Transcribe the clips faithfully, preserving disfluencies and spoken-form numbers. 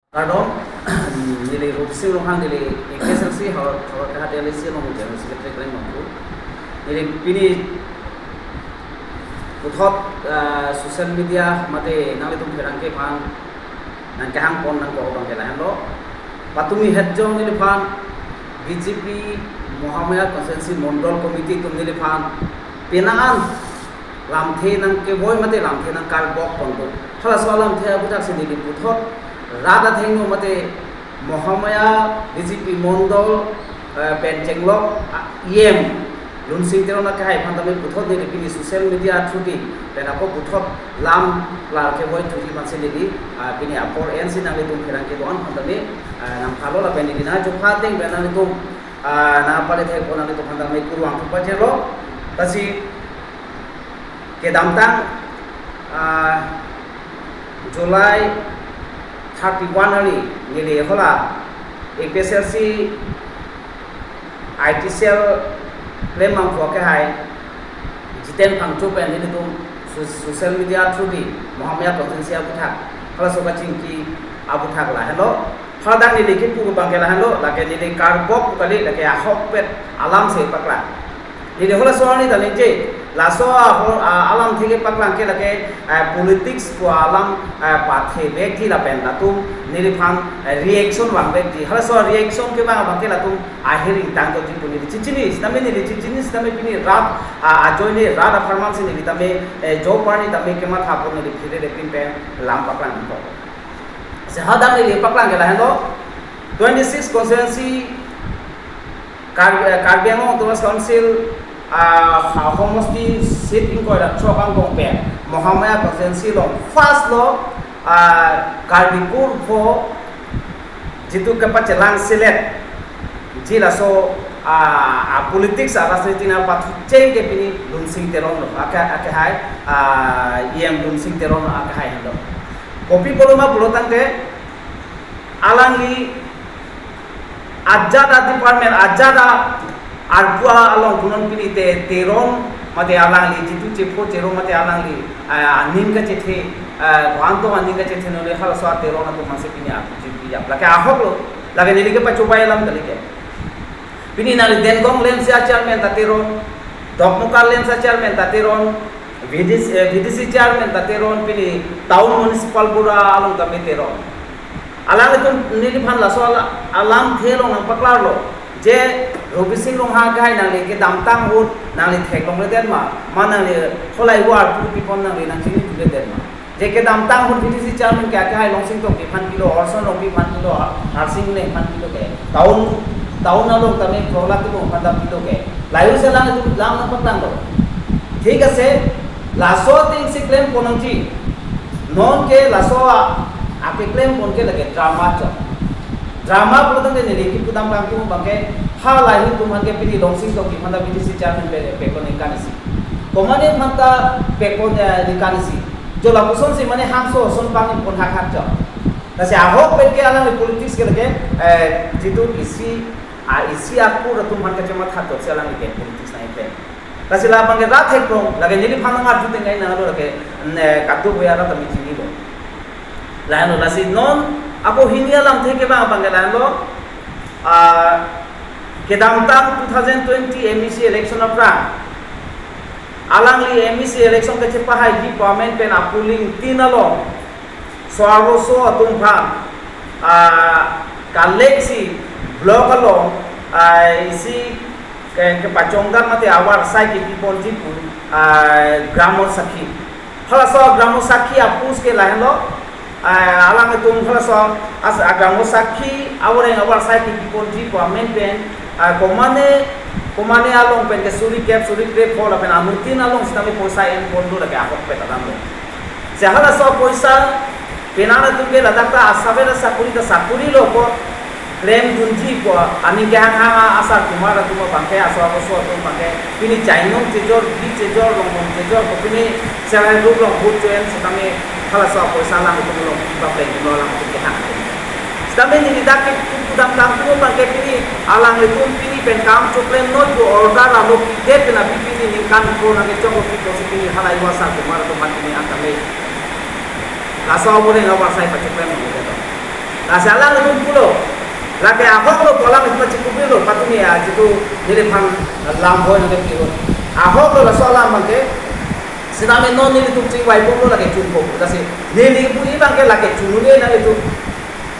Kardom, neli Rupsing Ronghang, neli A P H L C, Howraghat, Howraghat A L A C along General Secretary klem bangphu. Neli pini puthot, ah, social media mate nanglitum pherangke aphan nangkehang pon nangkok abang ke lahenlo. Patumi hetjong neliphan B J P Mahamaya Constituency Mondol Committee atum neliphan penang an lamthe nangkevoi mate lamthe nangkarbok ponpo. Halaso alamthe aputhak si neli puthot rat athengno mate Mahamaya B J P Mondol, eh, pen chenglok, ah, E M Lunsing Teron akehai aphan tame puthot neli pini social media through di pen ako puthot lam klar kevoi through di aphan si neli, ah, pini apor en si nanglitum pherangke do-an aphan tame, ah, nangphalo lapen neli nangchopha ateng pen nanglitum, ah, nangpale thek pon nanglitum aphan tame kurvangthu pajirlo. Lasi kedamtang, ah, July thirty-one arni neli hala A P H L C I T cell klem bangphu akehai Jiten Phangcho pen nelitum so-, social media through di Mahamaya Constituency aputhak, halaso kachingki aputhak lahenlo. Hadak neli kipu abang ke lahenlo, lake neli karbok pu kali, lake ahokpet alam si paklang. Neli halaso arni ta ningje, laso ahor, a, alamthe kepaklang ke lake, eh, politics pu alam, eh, pathevekji lapen latum neliphan, eh, reaction vangvekji. Halaso reaction kevang abang ke latum ahir ingtang doji pu neli chechini, sitame neli chechini, sitame pini rat, a, ajoine rat apharman si neli tame, eh, jo parni tame kematha pon neli phire repin pen lam paklang ko. Si hadak neli paklang ke lahenlo, twenty-six constituency Karbi, Karbi Anglong Autonomous Council, ah, ha-, homosti seat ingkoi ra throk angbong pen Mahamaya constituency along first lo, ah, Karbi kurpho jitu kepachelang selet ji laso, ah, ah, politics, ah, rajniti nangpathucheng ke pini Lunsing Teron lo, ake, akehai, ah, E M Lunsing Teron akehai henlo. Kopi pulo ma pulo tangte alangli ajat a-department, ajat a-arpu along punon pini te Teron mate alangli jitu chepho chero mate alangli, ah, aning kachethe, ah, ko-an tong aning kachethe nole halaso a-Teron atum aphan si pini aku jipi ya. Lake ahok lo, lake neli kepachobei alam kali ke. Pini nangli Dengong LAMPS a-chairman ta Teron, Dokmoka LAMPS a-chairman ta Teron, V D C, eh, V D C chairman ta Teron, pini town municipal board along tame Teron. Alanglitum neliphan laso ala-, alamthe along nangpaklarlo. Je Rupsing Ronghang akehai nangli kedamtang ahut nangli theklongledet ma, ma nangli kholai war pu pipon nangli nangchini tuledet ma. Je kedamtang ahut V D C chairman ke akehai Longsing Tokbi aphan pilo, Orson Rongpi aphan pilo, Harsing Engleng aphan pilo ke. Town, town along tame Prohlad Timung aphan ta pilo ke. Lahei ahut si alanglitum lam nangpaklanglo. Thik ase, laso ateng si klem pon nangji. Non ke laso a, akeklem pon ke lake drama chot. Drama pulo tangte neli kipu dam kangtung abang ke, ha lahei atum aphan ke pini Longsing Tokbi aphan ta V D C chairman pe, pekon ningkan isi. Komane aphan ta pekon, eh, ningkan isi. Jo lapuson si mane hangso ason pangin pon hak hak chot. Lasi ahokpet ke alangli politics ke lake, eh, jitu isi, a, isi akur atum aphan kachematha chot si alangli ke politics nangkeklem. Lasi labang ke rat theklong, lake neliphan nang arju tengkai nanglo lake, ne, katu boya rat tame chinilo. Lahenlo, lasi non ako hini alamthe kevang abang ke lahenlo, ah, kedamtang two thousand twenty M A C election aphrang alangli M A C election kachepahaiji pu amen pen a-polling tin along so-arloso atum aphan, ah, kalek si block along, ah, isi ke, kepachongdam mate avar asai kepiponji pu, ah, Gramo Sakhi. Halaso Gramo Sakhi a-post ke lahenlo, ah, alangtum halaso as-, ah, Gramo Sakhi avoreng avar asai kepiponji pu amen pen, ah, komane, komane along pen ke suri kep, suri krep hol lapen anuttin along sitame poisa en pon do lake ahokpet alam lo. Si halaso poisa penang atum ke ladak ta asaver asakuri ta sakuri lo ko klemdunji ko aning kehanghang asar kumar atum abang ke aso aso atum abang ke pini chainong chejor, bi chejor, longhong chejor ko pini self help group along vote cho-en sitame halaso poisa alanglitum along ba pleng lo alanglitum kehang. Sitame neli dak ke kedamtang atum abang ke pini alanglitum pini pen kam choklem noi pu order alo pidet pen abi pini ningkan ko nangkechok lo pi ko si pini halahei asar kumar atum aphan pini angkame laso avoreng avar asai pachoklem nangji to. Lasi alanglitum pulo, lake ahok lo pu alanglitum chikupirlo, patumi ajitu neliphan lam hoi nangkepilo. Ahok lo laso alam abangke, sitame non nelitum chingvaibomlo lake chunpo. Lasi neli pu abangke lake chunune nanglitum.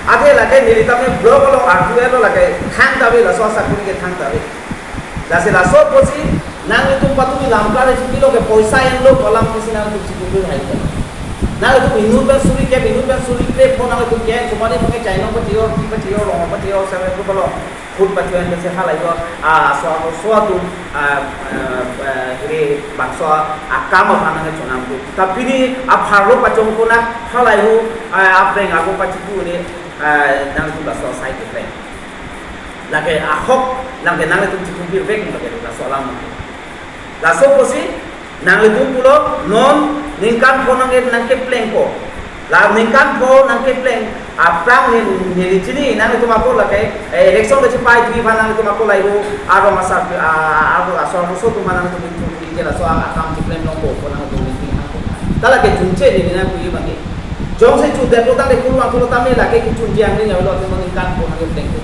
Athe lake neli tame block along artu elo lake thangta ave, laso asakuri ke thangta ave. Lasi laso apotsi nanglitum patumi lam klar chipilo ke poisa enlo pu alam pusi nanglitum chikupir hai. Nanglitum inut pen suri kep, inut pen suri krep pho nanglitum ke, chomane pake chainong pachiyor, pi pachiyor, rong pachiyor, seven group along. Food pachiyor pensi halai yo, ah, so, so atum, ah, ah, ah, hiri bangso akam aphan nangchonam tu. Ta pini apharlo pachong konak halai hu, ah, apreng ako pachipu ne, ah, nangtum laso asai kepleng. Lake ahok, lake nanglitum chikupir vek lake laso alam. Laso apotsi, nanglitum pulo non ningkan pho nangke nangkeplengpo. La ningkan pho nangkepleng aphrang ni neli chini nanglitum ako lake, eh, election kechepai thui aphan nanglitum ako laihu arong asar, ah, arong asar so atum aphan nanglitum itu ke laso akam chipleng longpo, ko nanglitum meeting hangko. Ta lake chunche neli nangpu abangke. Jongsi chundet lo tangte kurvangthu lo tame lake kechunche angni nyawi lo atum ningkan pho nangkeplengpo.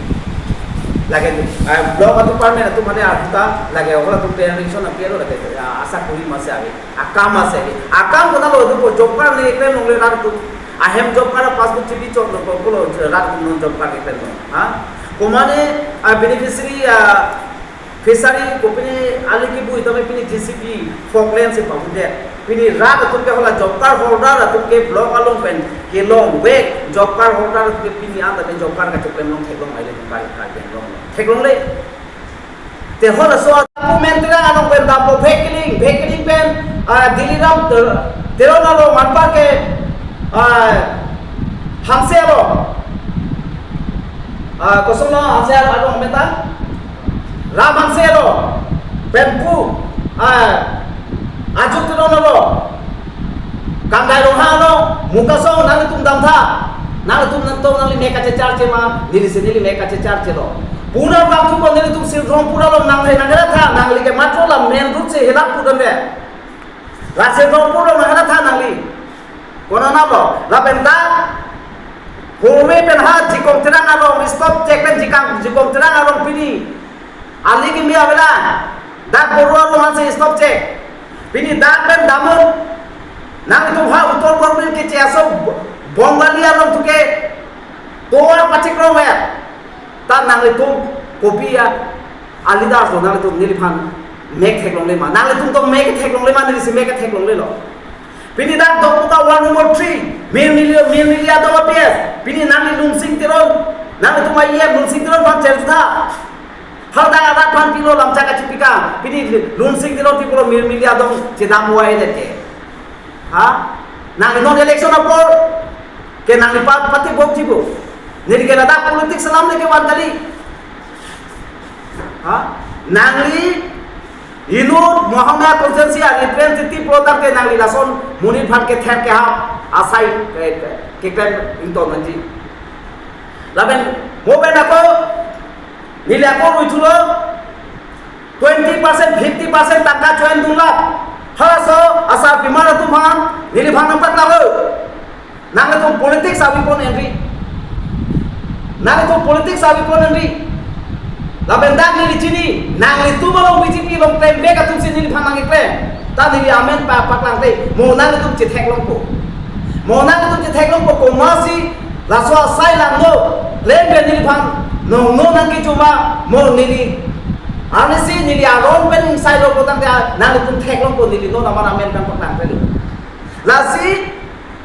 Lake, ah, block atum department atum mane aduta lake ahok atum election aphi lo lake, ah, asakuri masi ave. Akam ase. Akam konatlo do ko job card ne ekre nongle rat atum. Ahem job card passbook chipi chot lo ko pulo rat atum non job card ekre lo. Ha? Komane, ah, beneficiary, ah, fishery kopine ali kebu tame pini J C B Falkland si pahudet. Pini rat atum ke hala job card holder atum ke block along pen kelongvek job card holder atum ke pini anta pen job card kacheplem long theklong aile kar kar pen long theklongle. Te halaso atum pen Terang along pen dampo Vekling, Vekling pen, ah, Dili Ram Ter-, Teron along anpar ke, ah, Hanse along. Ah, kosonlo Hanse along meta? Ram Hanse along. Pen pu, ah, Ajut Teron along. Kangdai Ronghang along, Mukasong nanglitum damtha. Nanglitum nangtong nangli mek kachecharche ma, neli si neli mek kachecharche lo. Puna bangthu ko nelitum Sirjongpur along nangthai nangketha, nangli ke matro la main road si helak pudam de. La Sirjongpur along nangketha nangli. Konatlo, lapen ta, Howe pen ha Jikong Terang along, stop check pen Jikang, Jikong Terang along pini. Ali kimi avela, dak Boruwa along si stop check. Pini dak pen damun, nangtum ha Uttar Borbil ke cheso Bongali along tuke, tovar pachikrong ya. Ta nanglitum kopi ya, a leaders lo nanglitum neliphan mek theklongle ma. Nanglitum to mek theklongle ma, neli si mek theklongle lo. Pini dak Dokmoka ward number three, Mirmili, Mirmili adong a P S. Pini nangli Lunsing Teron, nanglitum a E M Lunsing Teron aphan chertha. Hal dak adak aphan pilo lamchak kachipika. Pini Lunsing Teron pi pulo Mirmili adong chedam wai det ke. Ha? Nangli non election apor ke nangli pa-, party bok jibo. Neli ke ladak politics alam le kevan kali. Ha? Nangli inut Mahama constituency a representative pulo tangte nangli lason monit aphan kether kehap asai ke, ke, keklem ington nangji. Lapen mo pen ako neli ako ruithulo twenty percent, fifty percent tangka choin dun lak. Halaso asar pimar atum aphan neliphan nangpaklanglo. Nanglitum politics avi pon enri. Nanglitum politics avi pon enri. Lapen dak neli chini, nanglitum along B J P along klemvek atum si neliphan nangkeklem. Ta neli amen pa paklangte, mo nanglitum chetheklongpo. Mo nanglitum chetheklongpo, komatsi laso asai langno, klem pen neliphan nongno nangkejuma, mo neli. Arnisi neli aron pen ingsai lo kotangte nanglitum theklongpo, neli non amar amen pen paklangte lo. Lasi,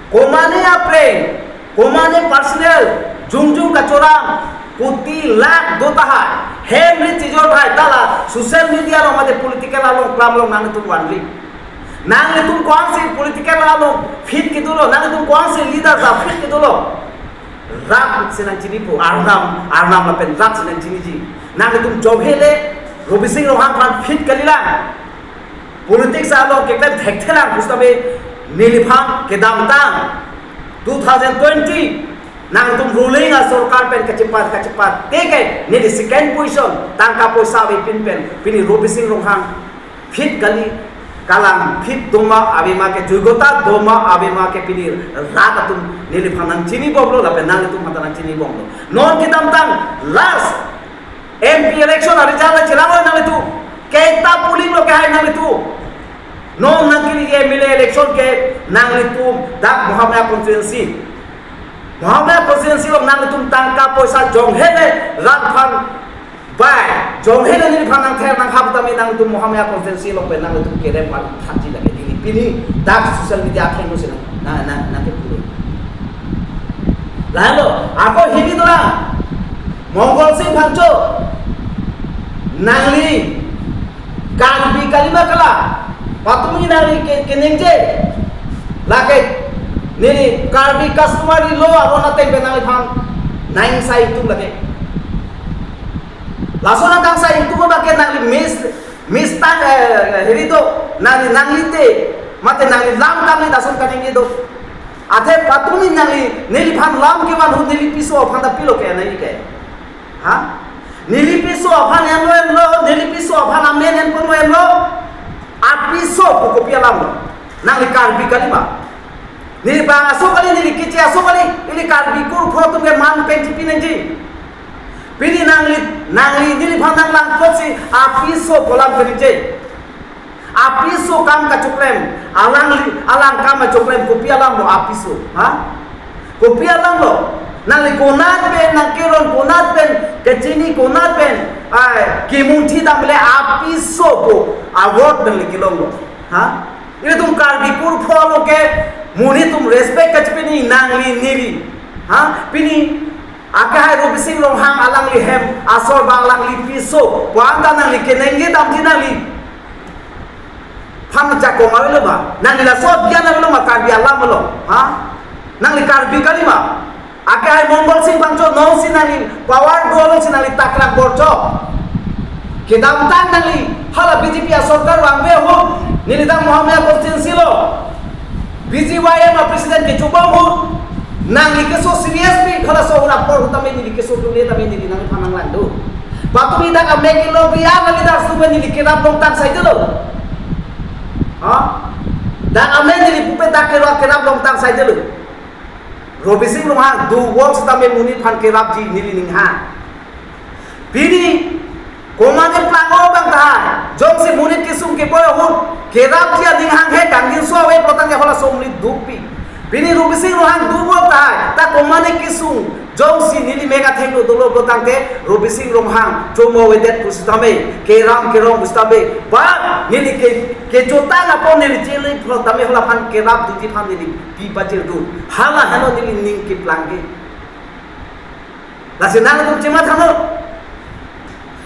komane apreng, komane personal, jongjong kachorang, koti lakh do tahai, hem ri chijor tahai, ta la social media along mate political along klam along nanglitum vanri. Nanglitum ko-ansi political along fit kedo lo, nanglitum ko-ansi leader ta fit kedo lo. Rat si nangchinipo, Arnam, Arnam lapen rat si nangchiniji. Nanglitum jonghe le, Robising Ronghang aphan fit kalilang. Politics along keklem thekthelang pusitame neliphan kedamtang two thousand twenty nangtum ruling asorkar pen kachepat kachepat teke neli second position tangka poisa avepin pen pini Robising Ronghang fit kali, Kalang phit doma avema ke, joigota doma avema ke pini rat atum neliphan nangchinibomlo, lapen nanglitum aphan ta nangchinibomlo. Non kedamtang last M P election a-result chelang-oi nanglitum. Kaita polling lo kehai nanglitum. Non nangkiri M L A election ke nanglitum dak Mahamaya constituency. Mahamaya constituency along nanglitum tangka poisa jonghele rat aphan bai, jonghele neliphan nangther nanghap tame nanglitum Mahamaya constituency along pen nanglitum kerem aphan thanji lake, pini pini dak social media athengno si nang, nang, nang, nangkepuro. Lahenlo, ako hini dolang, Mongol Sing Phangcho, nangli Karbi kalima kala, patumi nangli ke, keningje, lake neli Karbi customary law aron ateng pen nangliphan nang sai tum lake. Lason akangsai ingtung abang ke nangli mis, mis tang, eh, heri do, nangli, nangli te, mate nangli lam kami dason kaningje do. Athe patumi nangli, neliphan lam kevan ahut neli piso aphan ta pilo ke nangli ke. Ha? Neli piso aphan enlo enlo, neli piso aphan amen enponlo enlo. Apiso pu kopi alam lo. Nangli Karbi kalima. Neli bang aso kali, neli keche aso kali, ili Karbi kurpho atum ke man pen chipi nangji. Pini nangli, nangli neliphan nanglang apotsi apiso pu alam kaningje. Apiso kam kachoklem, alangli, alang kam kachoklem kopi alam lo apiso, ha? Kopi alam lo, nangli konat pen, nangkeron konat pen, kechini konat pen, ai, kemunthi dam le apiso pu award nangli kelong lo, ha? Ilitum Karbi kurpho lo ke, monit atum respect kachepini nangli neli, ha? Pini, akehai Robising Ronghang alangli hem asor bang alangli piso, puan ta nangli keningje damji nangli phan jakong avelo ma, nangli laso abyan avelo ma Karbi alam along, ha? Nangli Karbi kalima. Akehai Mongol Sing Phangcho nongsi nangli power do alongsi nangli takrak borcho. Kedamtang nangli hala B J P asorkar vangve ahut, neli dak Mahamaya constituency lo B J Y M a president kechobom ahut, nangli keso serious pi, halaso ahut apor ahut tame neli keso dule tame neli nangphan nanglang do. Patumi dak amek kilo biar nangli dak sume neli kerap longtang saidelo. Ha? Dak amek neli pupe dak kerap, kerap longtang saidelo. Robising Ronghang do work sitame monit aphan kerapji neli ninghang. Pini komatne plang-o abang tahai, jongsi monit kesung keboi ahut kerapji aning hanghe kangjinso ave pulo tangte halaso monit dukpi. Pini Robising Ronghang do work tahai, ta komatne kesung, jongsi neli mek athengno dolo pulo tangte Robising Ronghang chomo avedet pusitame, keram kerong pusitame, ba neli ke, kejotang apot neli chele pulo tame halaphan kerap duty aphan neli pi pachir do. Hala heno neli ning keplangke. Lasi nangtum chematha non.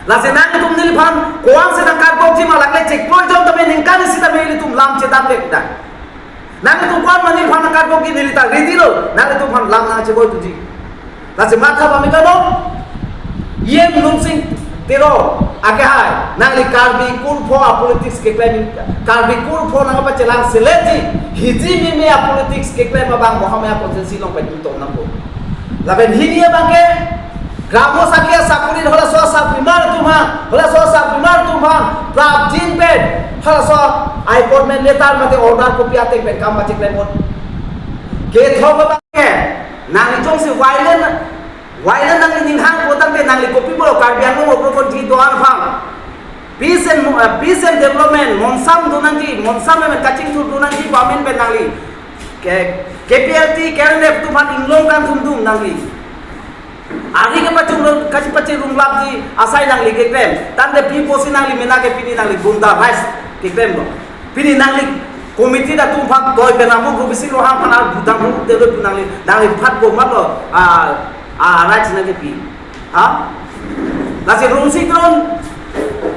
Lasi nangtum neliphan ko-an si nangkarbokji ma, lakle chekpoi jom tame ningkan isi tame ilitum lam chedam lek dak. Nangtum ko-an ma neliphan nangkarbokji, neli ta ready lo, nangtum aphan lam nangcheboi tuji. Lasi matha pame kano, E M Lunsing Teron akehai, nangli Karbi kurpho a-politics keklem, Karbi kurpho nangpachelang seletji, hiji meme a-politics keklem abang Mahamaya constituency along pen ingtong nangpo. Lapen hini abang ke, Gramo Sakhi asakuri halaso asarpimar atum aphan, halaso asarpimar atum aphan prapjin pen, halaso appointment letter mate order copy ateng pen kam pacheklem non. Kethom abang ke, nangli jongsi violent, violent nangli ninghang pulo tangte nangli kopi pulo Karbi Anglong okrokon ji do-an aphan. Peace and, uh, peace and development, monsam do nangji, monsam pen kachingthur do nangji pu amen pen nangli ke, K P L T, K R L F atum aphan inglong kangthum dum nangli. Ari kepachung, kachi pachirung lapji asai nangli keklem. Tangte pi pusi nangli mena ke pini nangli gunda rice keklem lo. Pini nangli committee atum aphan toi pen amuk Robising Ronghang aphan ar budang ru telo pu nangli, nangli phat ko matlo, a, a, rice nangkepi. Ha? Lasi Lunsing Teron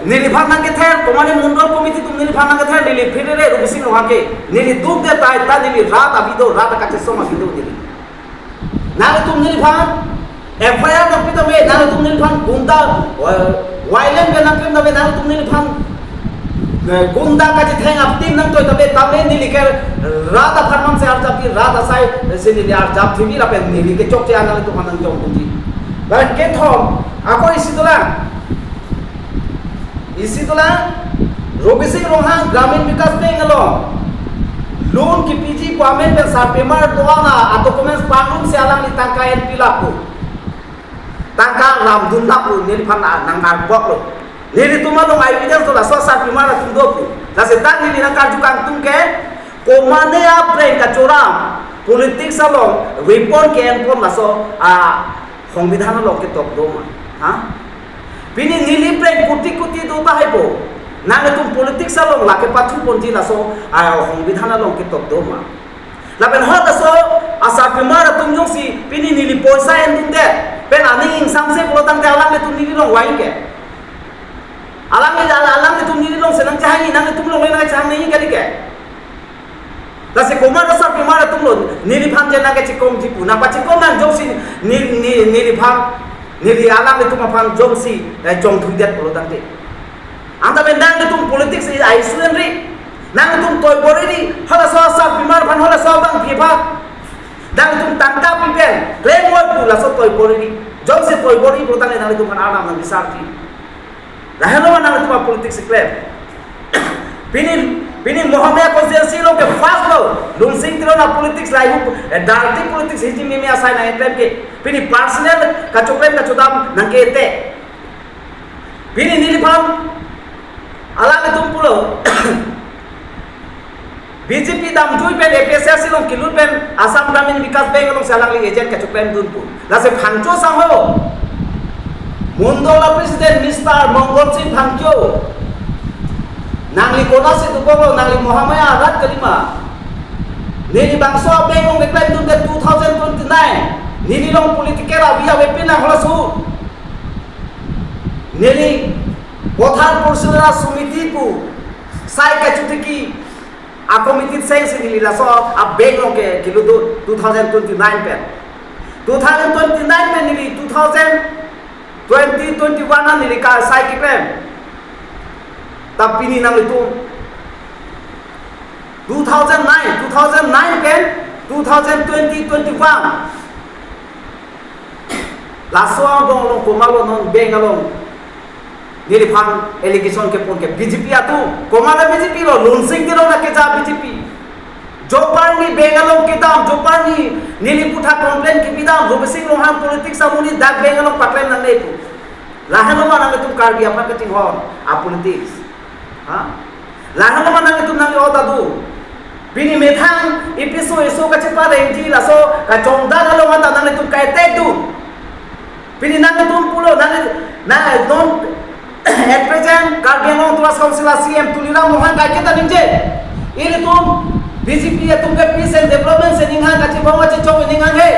neliphan nangkether, komatne mondol committee atum neliphan nangkether, neli pherere Robising Ronghang ke. Neli dukde tahai ta neli rat avi do, rat kachesong avi do neli. Nangtum neliphan F I R nangpi tame, nangtum neliphan gunda, eh, violent pen nangklem tame, nangtum neliphan, eh, gunda kachetheng aptim nangtoi tame, tame neli ke rat aphan man si arjapji, rat asai si neli arjap thimi lapen neli kechokche an nangtum aphan nangjong tuji. Lapen kethom, ako isi dolang. Isi dolang, Robising Ronghang Gramin Vikas Bank along loan kipiji pu amen pen sarpimar doan a documents pangrum si alangli tangka en pilak pu. Tangka lamdun lap pu neliphan nang arbok lo. Nelitum along evidence do, laso sarpimar atum do pu. Lasi ta neli nangkarju kangtung ke, komane aphrang kachoram politics along weapon ke-enpon laso a songbidhan along ketok do ma? Ha? Pini neli phrang kuti kuti do tahai po. Nanglitum politics along lake pathu ponji laso a songbidhan along ketok do ma? Lapen hot laso asarpimar atum jongsi pini neli poisa endundet pen aning ingsamse pulo tangte alanglitum neli along wai ke. Alangli, alanglitum neli along si nangchehangji, nanglitum along le nangchehang nangji kali ke. Lasi komat asarpimar atum lo neliphan je nangkechikomji pu, nangpachikom nang jongsi ne, ne, neliphan, neli alanglitum aphan jongsi eh, chongthuidet pulo tangte. Anta pen nanglitum politics i ai sulen ri. Nanglitum toibor ri. Halaso asarpimar aphan, halaso abangpi aphan. Nanglitum tangka pi pen klem wal pu laso toibor ri. Jongsi toibor ri pulo tangte nanglitum aphan arnam nang bisarji. Lahelo ma nanglitum a politics klem. Pini, pini Mohamaya constituency along ke first lo. Lunsing Teron a politics lahai hu, eh, dirty politics hiji mimi asai nangklem ke. Pini personal kachoklem kachodam nangke-ete. Pini neliphan alanglitum pulo B J P damjui pen A P H L C along kelut pen Assam Gramin Vikas Bank along si alangli agent kachoklem dun pu. Lasi Phangcho sangho, Mondol a president Mister Mongol Sing Phangcho, nangli konatsi dokoklo, nangli Mohamaya arat kalima? Neli bangso a bank along keklem dundet two thousand twenty-nine. Neli along political avi avepin nang halaso. Neli Pathar Purushottama Samiti pu sai kachotiki a committee seng si neli laso a bank along ke kelut do two thousand twenty-nine pen. Two thousand twenty-nine pen neli two thousand twenty twenty-one a neli ka sai keklem. Ta pini nanglitum two thousand nine, two thousand nine pen two thousand twenty twenty-one. Laso angbong along komatlo non bank along neliphan allegation kepon ke? B J P atum. Komat a B J P lo? Lunsing Teron akeja B J P. Joparni bank along kedam, joparni neli puthot complaint kepidam, Robising Ronghang politics amonit dak bank along paklem nangne pu. Lahelo ma nanglitum Karbi aphan kachinghon a politics? Ha? Lahelo ma nanglitum nangli ota do? Pini methang episo eso kacheparengji laso kachongdak along anta nanglitum ka-attack do. Pini nanglitum pulo, nang, nang, non, at present, Karbi Anglong Autonomous Council a C E M Tuliram Ronghang kaiketa ningje. Ilitum B J P atum ke peace and development si ninghang kachibong kachichok ninghang he.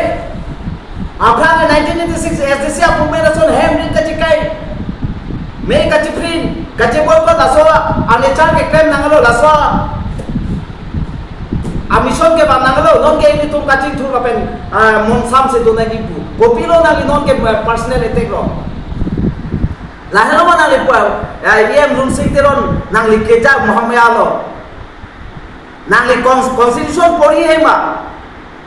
Aphrang nineteen eighty-six S D C apun merason hem rit kachikai, me kachiprint, kachiboycott laso a-nature keklem nanglo, laso a-mission kevang nanglo, nonke ilitum kachingthur lapen, ah, monsam si donai kipu. Kopilo nangli nonke, ah, personal attack lo? Lahelo ma nangli pu, ah, E M Lunsing Teron nangli keja Mohamaya lo? Nangli cons-, constitution porhi he ma?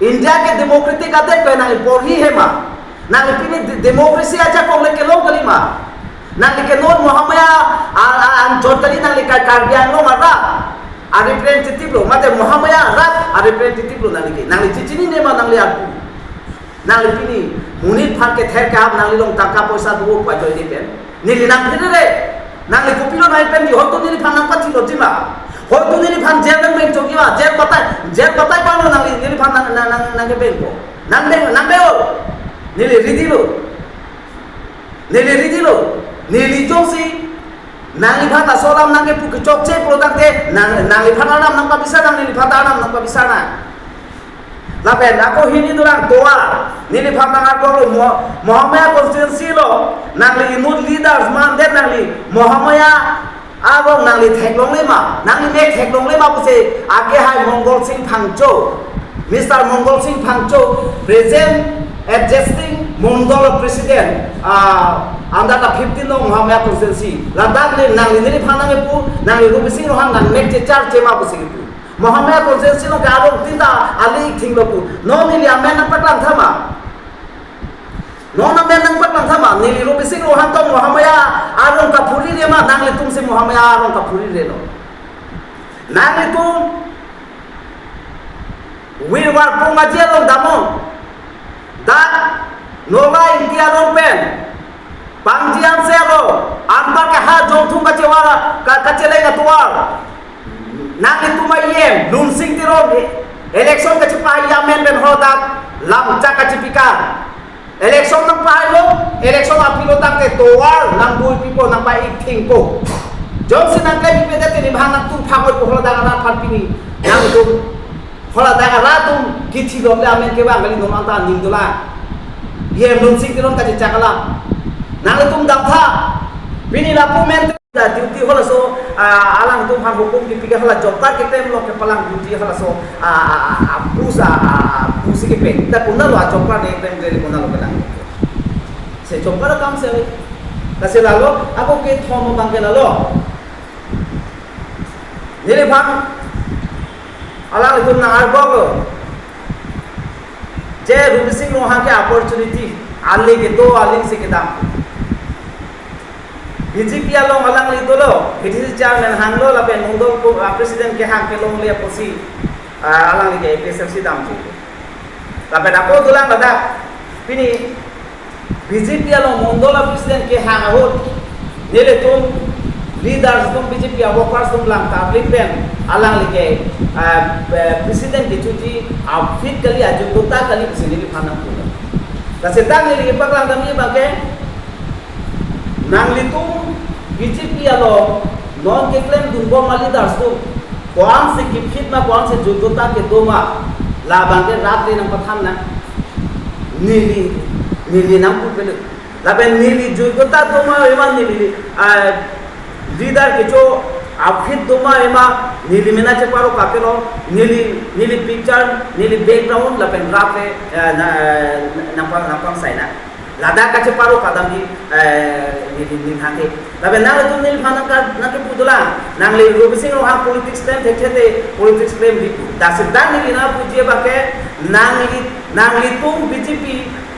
India ke democratic adet pen nangli porhi he ma? Nangli pini de-, democracy ajakong le kelong kalima? Nangli ke non Mohamaya a, a, anchot kali, nangli ke Karbi Anglong arat a representative lo, mate Mohamaya arat a representative lo nangli ke? Nangli chechinine ma nangli arpu? Nangli pini monit aphan kether kehap nangli along tangka poisa do pu ajoine pen neli nangphere re. Nangli kopilo nangphenji? Hoito neliphan nangpathilotji ma? Hoito neliphan jail nangpengchokji ma? Jail batai, jail batai pano nangli, neliphan nang, nang, nang, nangkepengpo? Nangpeng, nangpeng-o. Neli ready lo. Neli ready lo. Neli jongsi nangliphan laso alam nangkepu kechokche pulo tangte, nang, nangliphan alam nangpabisar nang, neliphan ta alam nangpabisar nang. Lapen ako hini dorang tovar, neliphan nang-arlong lo, Mo-, Mohamaya constituency lo, nangli inut leaders mandet, nangli Mohamaya along nangli theklongle ma, nangli mek theklongle ma pusi, ake hai Mongol Sing Phangcho, Mister Mongol Sing Phangcho, present existing Mondol President, ah, under the fifteen along Mohamaya constituency. Ladak ne nangli neliphan nangkepu, nangli Robising Ronghang nangmek checharche ma pusi kepu. Mohamaya constituency along ke arong tin ta ali thing lo pu. Non neli amen nangpaklang tha ma? Non amen nangpaklang Thama neli Robising Ronghang tong Mahamaya arong kaphurirema, nanglitum si Mahamaya arong kaphurirelo. Nanglitum wirwar pung aji along damnon. Dak Nola Ingti arong pen Pangji Hanse arong, anparke ha Jongthung kachewara, ka-, kacheleng atovar. Nanglitum a-E M Lunsing Teron election kachepa amen pen hodak lamchak kachepikar. Election nangpahailo, election aphi lo tangte tovar nangbuipipo, nangpa-ik thengpo. Jongsi nangklempipedet te neli bang nangtum phangoi po, hodak arat aphan pini nangtum, hodak arat atum kithi lotle amen kevang kali, non anta aning dolang. E M Lunsing Teron kachechak alam. Nanglitum damtha. Pini lapu men da duty halaso, ah, alangtum aphan hukum kipi ke hala job card keklem lo kepalang duty halaso, ah, ah, ah, ah, pusa, ah, ah, pusi kepe. Ta konatlo a job card keklem ke konatlo kelang. Se job card akam se. Lasi lalo, ako kethom abang ke lalo. Neliphan alanglitum nang-arbok lo. Je Robising Ronghang ke opportunity, aling kedo, aling si kedam. B J P along alangli dolo, B T C chairman hanglo, lapen mondol ko, ah, president kehang kelongle apotsi, ah, alangli ke A P H L C damji. Lapen ako dolang ladak, pini B J P along mondol a-president kehang ahut, nelitum leaders atum, B J P a-workers atum lang tablik pen alangli ke, ah, eh, president kechoji a-fit kali, ajoyta kali pusi neliphan nangpulo. Lasi ta neli kepaklang damji abang ke, nanglitum B J P along non keklemdunbom a-leaders atum ko-ansi ke-fit ma, ko-ansi joyta kedo ma, labang ke rat le nangpathan nang. Neli, neli nangpu pele. Lapen neli joyta do ma ave ma, neli, ah, leader kecho a-fit do ma ave ma, neli mena cheparo kapelo, neli, neli picture, neli background, lapen rat le, eh, na, eh, nangpang, nangpangsai nang. Ladak kacheparo kadam di, eh, neli, neli hangke. Lapen nanglitum neliphan nangka-, nangkepu dolang. Nangli Robising Ronghang politics klem thekthe te politics klemri pu. Lasi ta neli nangpuji abang ke, nangli, nanglitum B J P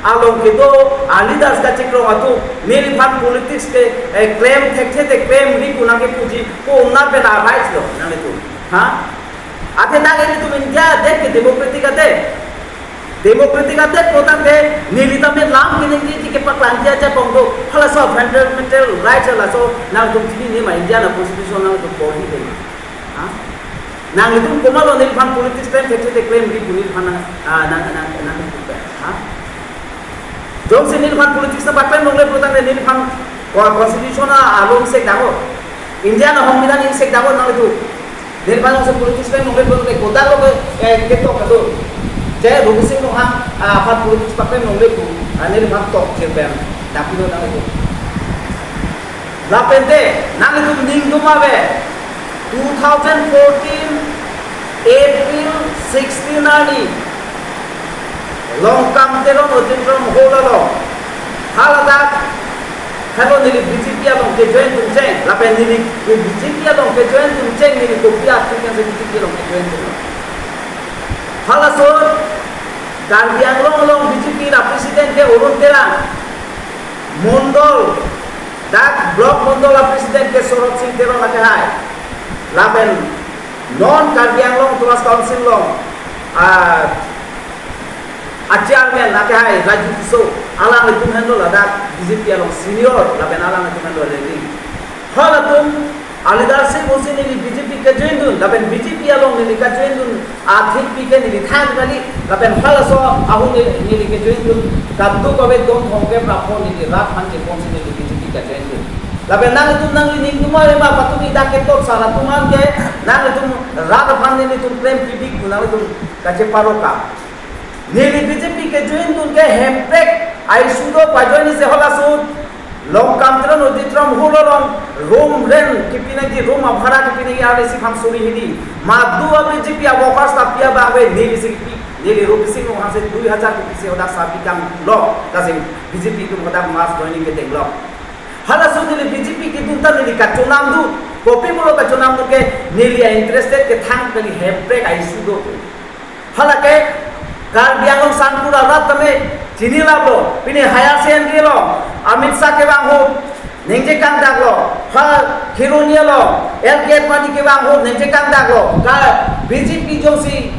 along kedo a-leaders kachekrong atum neliphan politics ke, eh, klem thekthe te klemri pu nangkepuji, konat pen a-rights lo nanglitum? Ha? Athe dak ilitum India adet ke democratic adet. Democratic adet putangte neli tame lam keningjeji kepaklangji ajakong do. Halaso fundamental rights halaso nangtum chinine ma, India a-constitution nangtum porhi ke. Ha? Nanglitum komatlo neliphan politics klem thekthe te klemri pu neliphan nang, ah, nang, nang, nang, ha? Jongsi neliphan politics nangpaklem longle putangte neliphan ko-, constitution a-, along sek damo. India a-hombidan ing sek damo nanglitum. Neliphan jongsi politics klem longle putangte kodak lo ke, eh, ketok kedo. Je Robising Ronghang, ah, aphan politics paklem longle pu, ah, neliphan tok chirpem. Dapilo nanglitum. Lapen te, nanglitum ningdum ave, two thousand fourteen April sixteen arni, Longkam Teron Auditorium Hall along, haladak, helo neli B J P along kejoin dun cheng, lapen neli B J P along kejoin dun cheng, neli kopi atum kan se B J P along kejoin dun. Halaso, Karbi Anglong along B J P a-president ke Arun Terang, mondol, dak block mondol a-president ke Sorot Sing Teron akehai. Lapen non Karbi Anglong Autonomous Council along, ah, a-chairman akehai Raju Tisso, alanglitum henlo ladak B J P along senior, lapen alanglitum henlo leading. Halatum a-leadership pusi neli B J P kejoin dun, lapen B J P along neli kejoin dun athengpi ke neli than kali, lapen halaso ahut neli, neli kejoin dun, kadokave don thomkep ra pho neli rat aphan cheponsi neli B J P kejoin dun. Lapen nanglitum nangli ningdum ave ma, patumi dak ketok sar atum an ke, nanglitum rat aphan nelitum klem pibik pu nanglitum kacheparo ka. Neli B J P kejoin dun ke hemprek a-issue do, pajoin isi halaso Longkam Teron Auditorium Hall along room rent kepi nangji, room abhara kepi nangji arnisi phan suri hini. Madu a-B J P a-workers ta pi abang ave, neli si kepi, neli Robising Ronghang si dui hajar kepisi hodak sabi kanglo, lasi B J P atum hodak mass joining kedenglo. Halaso neli B J P kedun ta neli kachonam dun, kopi pulo kachonam dun ke, neli a-interested kethang kali, hemprek a-issue do. Halake Karbi Anglong Sangkur arat tame chinilaplo, pini higher secondary along Amit Shah kevang ahut ningje kangdaklo, ha Kheroni along L K Advani kevang ahut ningje kangdaklo, ka B J P jongsi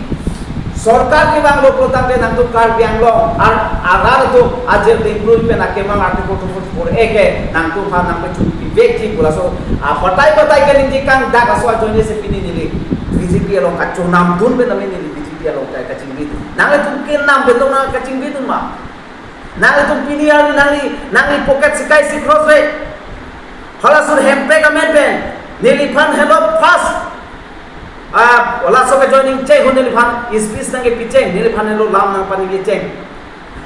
sorkar kevanglo pulotangte nangtum Karbi Anglong ar arat atum ajir dingklui pen akemang Article two forty-four A ke nangtum aphan nangpachun pivekji pu laso abatai batai ke ningje kangdak aso ajoine si pini neli B J P along kachonamdun pen nami neli B J P along kai kachingvitun. Nanglitum kenam pen dong nang kachingvitun ma? Nanglitum pini arni nangli, nangli pocket sikai si cross re. Halaso hemprek amen pen neliphan helo first. Ah, halaso ke joining cheng ho neliphan speech nangkepi cheng, neliphan helo lam nangpaningje cheng.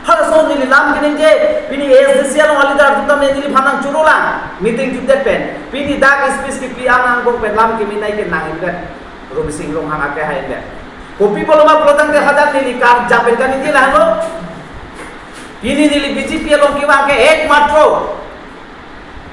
Halaso neli lam keningje, pini A S D C along a-leader atum tame neliphan nangchoro lang, meeting jutdet pen. Pini dak speech kepi anang bong pen lam kemenei ke nang indet. Robising Ronghang ake hai indet. Kopi pulo ma pulotangte hadak neli karjap pen kaningje lahenlo. Pini neli B J P along kevang ke ekmatro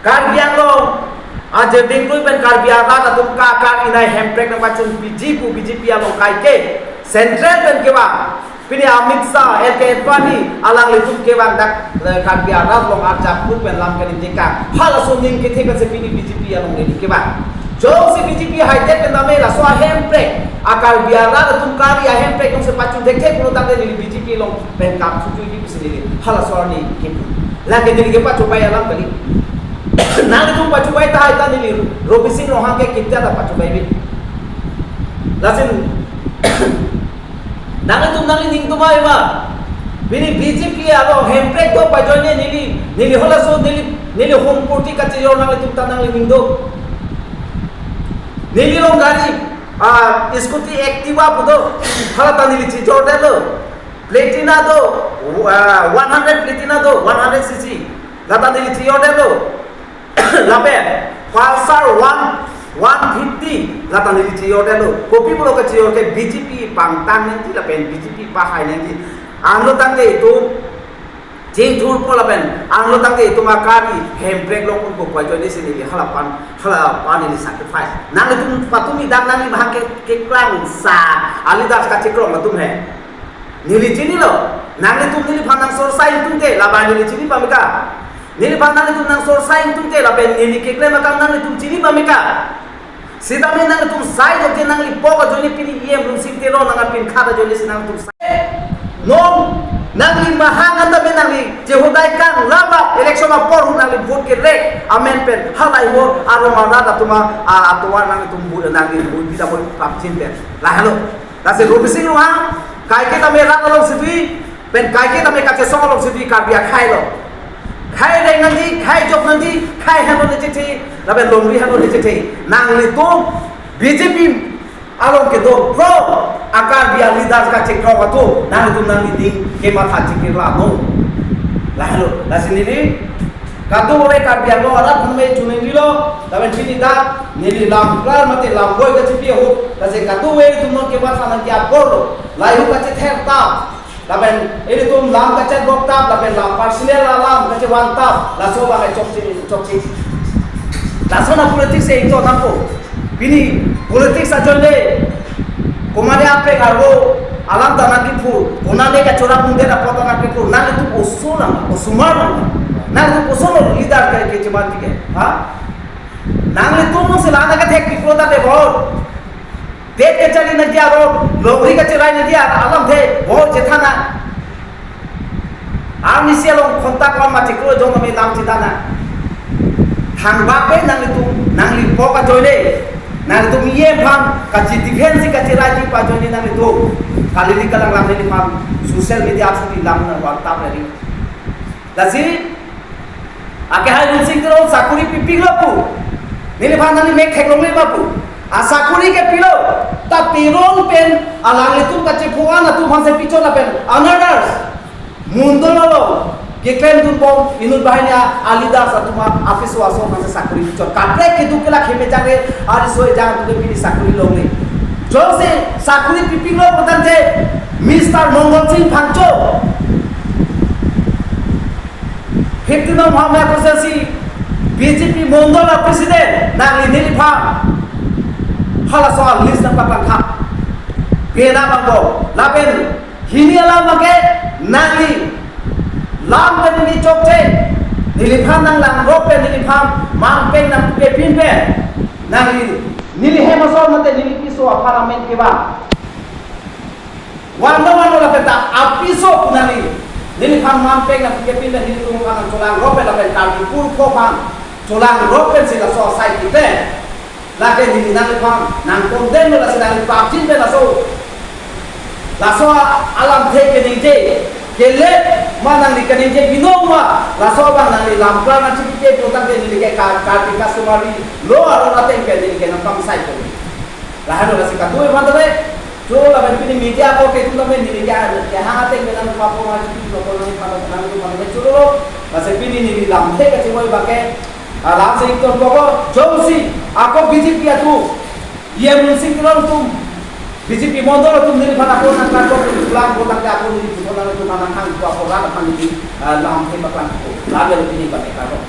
Karbi Anglong ajir dingklui pen Karbi arat atum ka ka inai hemprek nangpachun piji pu B J P along kaike central pen kevang. Pini Amit Shah, L K Advani, alanglitum kevang dak, eh, Karbi arat along arjap pu pen lam kaningje kang. Halaso aning kethe pensi pini B J P along neli kevang. Jongsi B J P haidet pen tame laso ahemprek, a Karbi arat atum kari ahemprek jongsi pachun thekthe pulotangte neli B J P along pen kapthujuiji pusi neli halaso arni kipu. Lake neli kepachobei alam kali. Nanglitum pachobei tahai ta neli Robising Ronghang ke kita ta pachobei bi. Lasi nanglitum nangli ning tumai ma. Pini B J P along hemprek do pajoine neli, neli halaso neli, neli home party kachejor nanglitum ta nangli ning do. Neli along gari, ah, scooty Activa pu do, hala ta neli chejordetlo. Platina do, ah, one hundred Platina do, one hundred C C. Lata neli chejordetlo. Lapen Pulsar one, one fifty, lata neli chejordetlo. Kopi pulo kachejor ke B J P pangtang nangji lapen B J P pahai nangji. Anlo tangte itum chingthurpo lapen anlo tangte itum akari hemprek along un ko pajoine si neli halapan, halapan neli sacrifice. Nanglitum patumi dak nangli bahang ke, keklangsa a-leader kachekrong atum he. Neli chinilo, nanglitum neliphan nangsorsa ingtungte, labang neli chini pameka. Neliphan nanglitum nangsorsa ingtungte, lapen neli keklem akam nanglitum chini pameka. Sitame nanglitum sai jokje nangli pok ajoine pini E M Lunsing Teron nang apin khat ajoine si nanglitum sai. Non, nangli mahang anta me nangli, chehodai kang laba, election apor hu nangli vote kerek, amen pen, halai ho, arom arat atum a, a, atovar nanglitum bu, nangli bu, bida bu, prapchin pen. Lahelo. Lasi Robising Ronghang, kaike tame rat along situi, pen kaike tame kachesong along situi Karbi akhai lo. Khai reng nangji, khai jok nangji, khai heno ne chethe, lapen longri heno ne chethe. Nanglitum B J P along kedo pro a Karbi a-leader kachekrong atum, nanglitum nangli ding kematha chikir la no. Lahelo, lasi neli, kadokave Karbi Anglong arat aphan me chuning rilo, lapen chini dak, neli lam klar mate lam boi kachipi ahut, lasi kadokave itum non kematha nangji apor lo, lahei hu kachether ta, lapen ilitum lam kachetbok ta, lapen lam personal alam kachevan ta, laso abang chokche, chokche. Laso na politics e ito tangko. Pini politics ajoine, komane apek arvo alam ta nangkipu, konane kachora mungden apot ta nangkipu, nanglitum oso lang, osomar lang, nanglitum oso lo leader ke, kecheman tike, ha? Nanglitum si la nangkethek pipo ta de bor. Tet kachari nangji aro, longri kacherai nangji aro, alamthe, bor chethana. Arnisi along khontak lam mati kro jong kami lam chedana. Thangbak pen nanglitum, nangli pok ajoine, nanglitum E M aphan, kachi defense kacheraiji pu ajoine nanglitum. Kali di kalang lam neliphan, social media through di lam nang WhatsApp lagi. Lasi, akehai Lunsing Teron sakuri pipiklo pu. Neliphan nangli mek theklongle ma pu. Asakuri ke pilo. Ta Teron pen alanglitum kachephoan atum aphan si pichot lapen another mondol along keklem dunbom inut banghini a-leaders atum apiso aso aphan si sakuri pichot. Kaprek keduk kelak hemejang re ariso ejang atum ke pini sakuri longle. Jongsi sakuri pipiklo putangte Mister Mongol Sing Phangcho, fifty number Hamya constituency B J P mondol a-president, nangli neliphan halaso a-list nangpapangthap. Pena bangko, lapen hini alam abangke nangli lam ke neli chokche, ne Neliphan nanglangrok pen, neliphan mampeng nangkepin pen, nangli, neli hem asor mate neli piso aphan amen kevang. Vanlo vanlo lapen ta apiso pu nangli, neliphan mampeng nangkepin pen nelitum aphan nangcholangrok pen lapen Karbi Purkho aphan cholangrok pensi laso asai keklem. Lake neli nangliphan nangkondemlo, lasi nangli prapjin pen laso, laso alamthe keningje, kelet ma nangli keningje binong ma, laso abang nangli lam klar nangchipite putangte neli ke Ka-, Karbi customary law along ateng ke neli ke nangpamsai ko. Lahenlo lasi kadokave aphan tame, cho lapen pini media ako ke itum tame neli ke, kehang ateng ke nangpapo nangchipi lo ko nangpano nangpano cholo. Lasi pini neli lamthe kachevoi abang ke, alam si itum koko, jongsi ako B J P atum, E M Lunsing Teron atum, B J P mondol atum neliphan ako nangklarok, neli pulang ko tangte ako neli pulang ko nang hang ko ako rat aphan neli, ah, lamthe paklang ko. Lam ya pini abang ke klarok.